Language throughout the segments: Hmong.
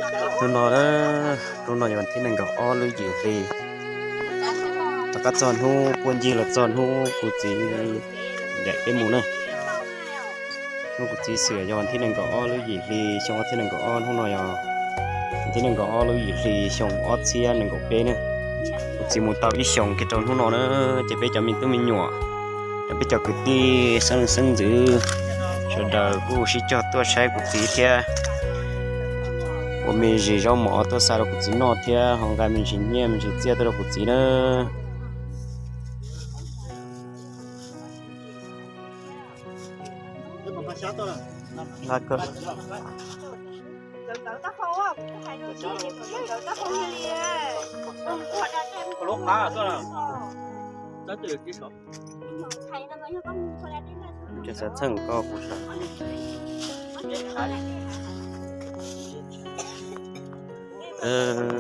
Hnub no, hnub no yog thib nees nkaum ob lub yim hli. Rov qab txog hnub puag ncig los txog hnub kuv txiv daim peb mus na. Hnub kuv txiv xiam yog thib nees nkaum ob lub yim hli xyoo ob txhiab nees nkaum ob, hnub no yog thib nees nkaum ob lub yim hli xyoo ob txhiab nees nkaum peb na. Kuv txiv mus tau ib xyoos kiag rau hnub no na, ces peb cov me tub me nyuam, peb cov kwv tij xeeb leej xeeb ntxwv sawv daws kuj sib cog tuaj saib kuv txiv thiab ua me ntsis zaub mov tuaj xa rau kuv txiv noj thiab ho nqa me ntsis nyiaj me ntsis txiaj tuaj rau kuv txiv na. Xav txheej koj kuv sawv.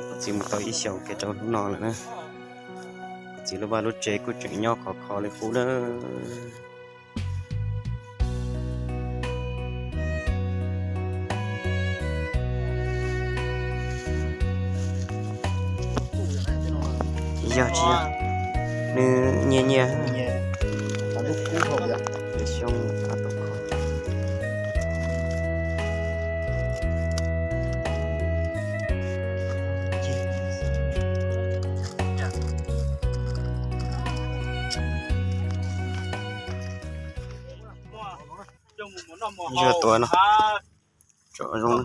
Kuv txiv mus tau ib xyoos kiag rau hnub no lawm na. Kuv txiv lub vaj lub tsev kuj tseem nyob khov kho li qub na. Tsis yog, tsis yog, nws nyias nyias, xyoo ab tau kho. Yog tuaj no, tsom zoo na.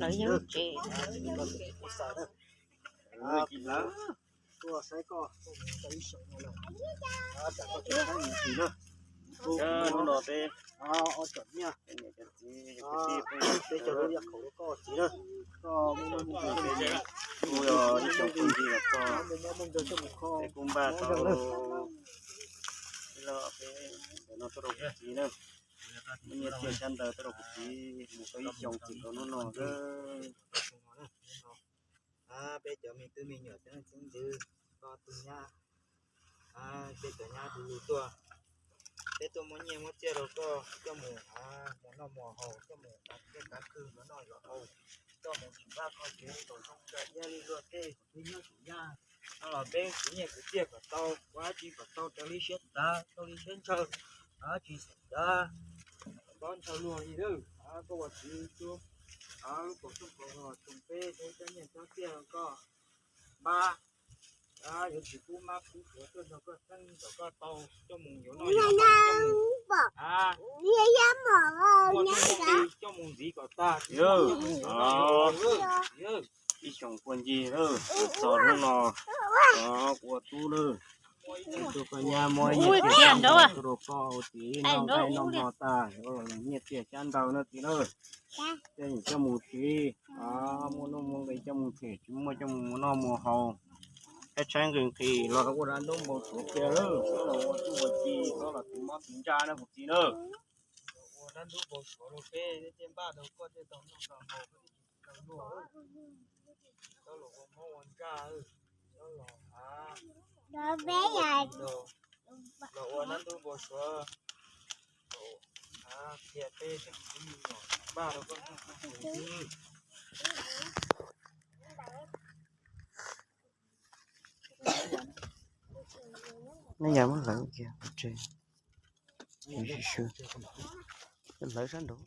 Lawv nyob tsev. Hnub no peb ob tsoom niam txiv, peb cov lub yam khaum rau koj txiv na, koj muaj muaj muaj nqis, kuj yog ib xyoos phooj ywg los txog, peb kuj npaj tau ib lo peb no tuaj rau kuv txiv na, muab nyiaj txiag xyab ntawv tuaj rau kuv txiv mus tau ib xyoos txwm rau hnub no na. Peb cov me tub me nyuam xeeb leej xeeb ntxwv, koj tus nyab, peb cov nyab du lug tuaj, peb tuaj muab nyiaj muab txiaj rau koj coj mus, mus noj mus haus, coj mus kav kwj kav kwg yuav noj yuav haus, coj mus tsim vaj kho tsev kom zoo kawg, iab li luag tej kom peb nyob tsis yaj. No los peb kwv nyiaj kwv txiaj kom tau, ua dab tsi kom tau raws li siab xav, raws li siab ntshaw, tsis xav npab ntshaw luag li lawm. Koj ua txiv tub, lub kaum xyoo kaum txoos peb cov nyiaj cov txiaj koj npab, yuav tsis pub mab pub suav tuaj nrog koj xeeb kom koj tau coj mus yuav noj yuav haus, coj mus ua tub ua ki coj mus ntxiv kom tag. Ib xyoos puag ncig lawm, txog hnub no, kuv ua tub lawm, tub koj nyab muab nyiaj txiag xyab ntawv tuaj rau koj ua txiv noj nqaij noj hmo tag, nyiaj txiag xyab ntawv na txiv na. Coj mus txiv, muaj nuj muaj nqis coj mus them, tsis muaj coj mus noj mus haus, tshaib tshaib nqhis nqhis los ua dab ntub npau suav kiag lawm, los ua tub ua ki, los tiv mob tiv ntsaj na kuv txiv na. Ua dab ntub npau suav rau peb thiaj npaj rau koj thiaj tau noj tau haus, koj thiaj tsis tau luag, koj los ua mob ua ntsaj, koj los, los ua dab ntub npau suav, qhia peb cov me tub me nyuam npaj rau koj noj koj haus xwb. Nej yam muab hlawv kiag pov tseg, hlawv sab nraud.